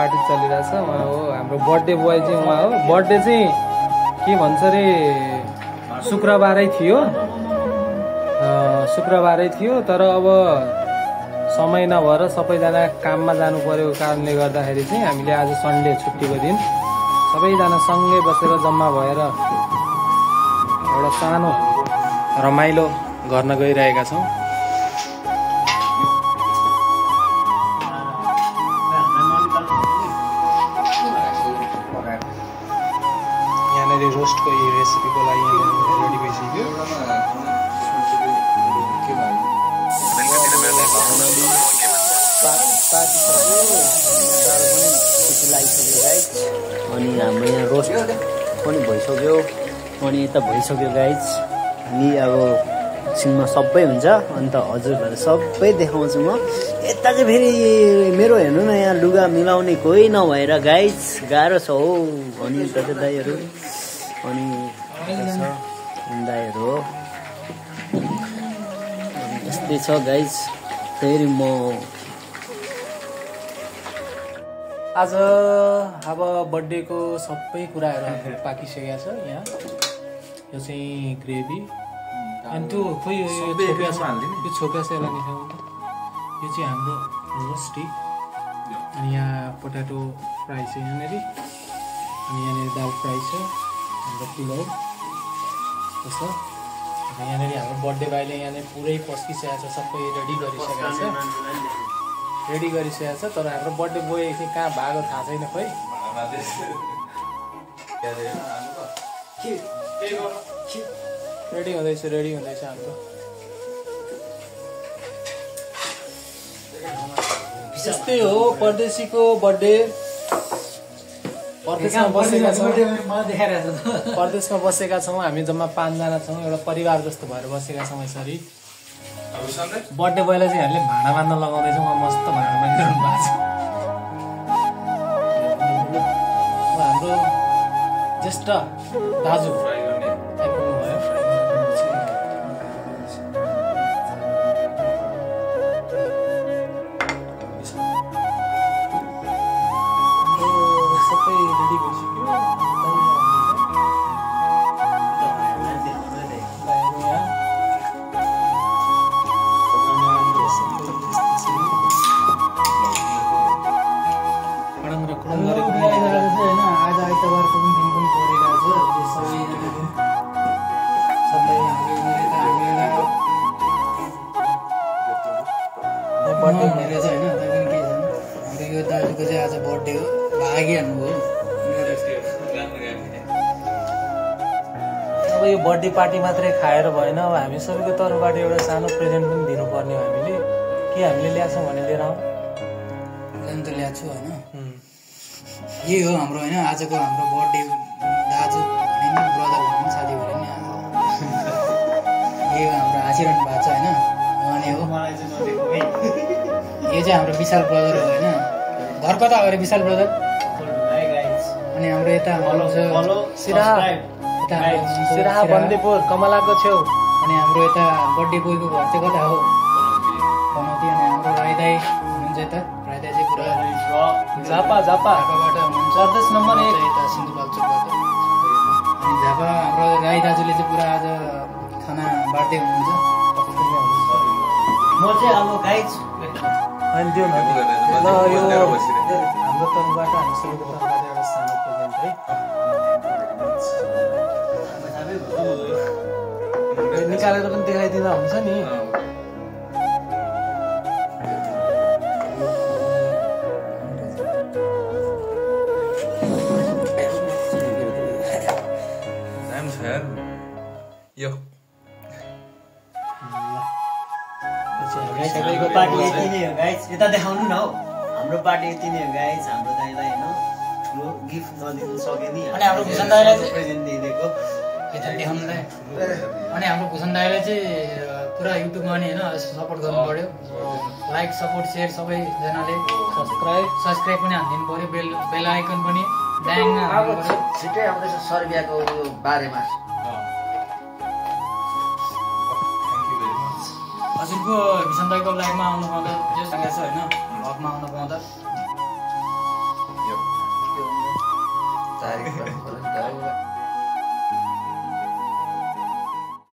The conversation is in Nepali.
पार्टी चलिरहेछ उहाँ हो हाम्रो बर्थडे बोय चाहिँ उहाँ हो बर्थडे चाहिँ के भन्छ रे शुक्रबारै थियो तर अब समय नभएर सबैजना काममा जानु पर्यो कारणले गर्दाखेरि चाहिँ हामीले आज सन्डे छुट्टीको दिन सबैजना सँगै बसेर जम्मा भएर एउटा सानो रमाइलो गर्न गइरहेका छौँ। यहाँनिर रोस्टको रेसिपीको लागि रेडी भइसक्यो। अनि हाम्रो यहाँ रोस्ट पनि भइसक्यो अनि यता भइसक्यो गाइज। अनि अब एकछिनमा सबै हुन्छ अन्त हजुरहरू सबै देखाउँछु म। यता चाहिँ फेरि मेरो हेर्नु न यहाँ लुगा मिलाउने कोही नभएर गाइज गाह्रो छ हौ। अनि दाजु दाईहरू अनि दाईहरू हो यस्तै छ गाइज। फेरि म आज अब बर्थडेको सबै कुराहरू हाम्रो पाकिसकेको छ। यहाँ यो चाहिँ ग्रेभी अनि त्यो खोइ यो छोपिया छ यसलाई निकाल्नु। यो चाहिँ हाम्रो रोस्टी अनि यहाँ पोटाटो फ्राई छ यहाँनिर अनि यहाँनिर दाल फ्राई छ हाम्रो पुलाउ छ। यहाँनिर हाम्रो बर्थडे भाइले यहाँनिर पुरै पस्किसकेको छ सबै रेडी गरिसकेको छ तर हाम्रो बर्थडे बोय चाहिँ कहाँ भएको थाहा छैन खोइ। रेडी हुँदैछ हाम्रो। त्यस्तै हो परदेशीको बर्थडे। परदेशमा बसेका छौँ हामी जम्मा 5 जना छौँ एउटा परिवार जस्तो भएर बसेका छौँ यसरी। बर्थडे बोयलाई चाहिँ हामीले भाँडा बाँध्न लगाउँदैछौँ उहाँ मस्त भाँडा बाँधिरहनु भएको छ। हाम्रो ज्येष्ठ दाजु आइपुग्नु भयो। सबै रेडी भइसक्यो। दाजुको चाहिँ आज बर्थडे हो भागिहाल्नु हो। अब यो बर्थडे पार्टी मात्रै खाएर भएन अब हामी सबैको तर्फबाट एउटा सानो प्रेजेन्ट पनि दिनुपर्ने हो हामीले। के हामीले ल्याएको भने लिएर आउँ त ल्याएको छु होइन। यही हो हाम्रो होइन आजको हाम्रो बर्थडे दाजु भने नि ब्रदर भने नि साथी भने नि यही हो हाम्रो हाँसिरहनु भएको छ होइन। उहाँ नै हो यो चाहिँ हाम्रो विशाल ब्रदर हो होइन। घर कता हो अरे विशाल ब्रदर? अनि हाम्रो यता सिराहा बन्देपुर कमलाको छेउ। अनि हाम्रो यता बर्थडे बोयको घर चाहिँ कता हो बनाउँथ्यो। अनि हाम्रो राई दाई हुनुहुन्छ यता। राई दाई चाहिँ पुरा झापाबाट हुनुहुन्छ 40 नम्बर 1 यता सिन्धुपाल्चोकबाट। अनि झापा हाम्रो राई दाजुले चाहिँ पुरा आज खाना बाँड्दै हुनुहुन्छ। म चाहिँ अब गाइज अनि त्यो हाम्रो तर्फबाट हामी सबैको तर्फबाट एउटा सानो प्रेजेन्ट है। निकालेर पनि देखाइदिँदा हुन्छ नि। सबैको पार्टी यति नै हो गाइज। यता देखाउनु न हौ हाम्रो पार्टी यति नै हो गाइज। हाम्रो दाइलाई होइन ठुलो गिफ्ट नदिनु सके नि अनि हाम्रो भूषण दाइलाई प्रेजेन्ट दिइदिएको यता देखाउनु दाइ। अनि हाम्रो भूषण दाइलाई चाहिँ पुरा युट्युबमा नि होइन सपोर्ट गर्नु पर्यो। लाइक सपोर्ट सेयर सबैजनाले सब्सक्राइब पनि हालिदिनु पर्यो। बेल आइकन पनि ड्याङ छिट्टै आउँदैछ सर्बियाको बारेमा। हजुरको भीषण दाइको लाइभमा आउनु पाउँदा जो सँग छ होइन भ्लगमा आउनु पाउँदा